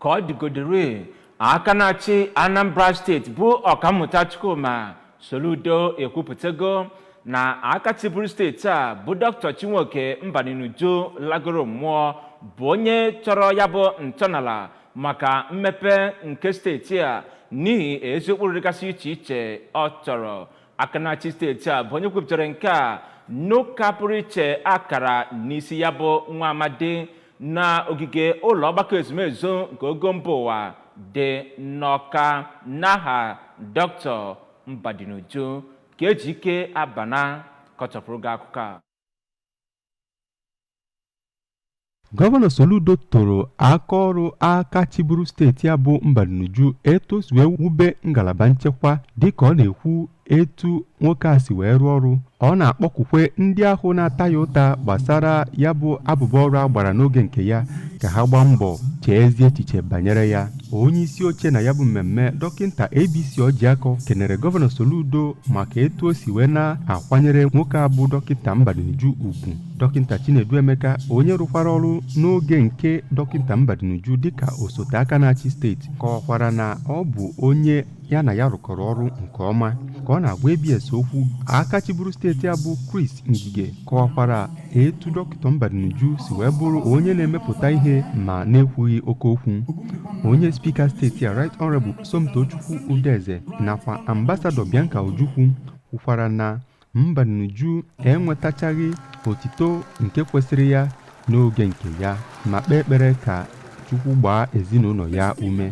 Ka ọ dịgodiri, aka na-achị Anambra Steeti bụ Ọkammụta Chukwuma Soludo ekwupụtago na aka chịburu steeti a bụ Dr. Chinwoke Mbadinuju lagoro mmụọ bụ onye chọrọ ya bụ ntọala maka mmepe nke steeti a n'ihi ezi ụkpụrụ dịgasị iche iche ọ chọrọ. Aka na-achị steeti a bụ onye kwupụtara nke a n'ụka pụrụ iche akara n'isi ya bụ nwa amadi na ogige ụlọ ọgbakọ ezumezu nke ogo mba ụwa dị n'Ọka n'aha Dr. Mbadinuju. Ka Ejike Abana kọchapụrụ gị akụkọ a. Gọvanọ Soludo toro akaọrụ aka chịburu steeti a bụ Mbadinuju etu o si wee wube ngalaba nchekwa. Dịka ọ na-ekwu etu nwoke a si wee rụọ ọrụ, ọ na-akpọkukwe ndị ahụ na-ata ya ụta gbasara ya bụ abụba ọrụ a gbara n'oge nke ya ka ha gbaa mbọ chee ezi echiche banyere ya. Onye isi oche na ya bụ mmemme, Dọkịta ABC Ojiakọ, kenere Gọvanọ Soludo maka etu o si wee na-akwanyere nwoke a bụ Dọkịta Mbadinuju ugwu. Dọkịta Chinedu Emeka, onye rụkwara ọrụ n'oge nke Dọkịta Mbadinuju dịka osote aka na-achị steeti, kọwakwara na ọ bụ onye ya na ya rụkọrọ ọrụ nke ọma. Ka ọ na-agwa ABS okwu, aka chịburu steeti a bụ Chris Ngige kọwakwara etu Dọkịta Mbadinuju si wee bụrụ onye na-emepụta ihe ma na-ekwughị oke okwu. Onye spika steeti a, Right Honorable Somtochukwu Udeze, nakwa Ambasadọ Bianca Ojukwu kwukwara na Mbadinuju enwetachaghị otito nke kwesịrị ya n'oge nke ya, ma kpee ekpere ka Chukwu gbaa ezinụlọ ya ume.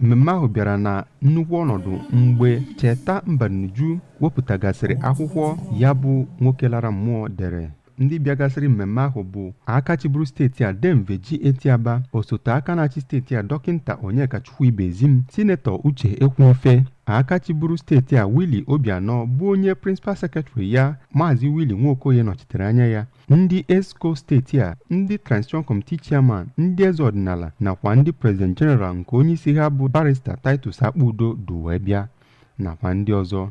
Mmemme ahụ bịara na nnukwu ọnọdụ mgbe Cheta Mbadinuju wepụtagasịrị akwụkwọ ya bụ nwoke lara mmụọ dere. Ndị bịagasịrị mmemme ahụ bụ aka chịburu steeti a, Dame Virgy Etiaba, osote aka na-achị steeti a, Dọkịta Onyekachukwu Ibezim, Sinetọ Uche Ekwunife, aka chịburu steeti a, Willie Obianọ, bụ onye Principal Secretary ya, Maazị Willie Nwokoye, nọchitere anya ya, ndị Exco steeti a, ndị Transition Committee Chairman, ndị eze ọdịnala nakwa ndị President General nke onye isi ha bụ Barrister Titus Akpudo du wee bịa, nakwa ndị ọzọ.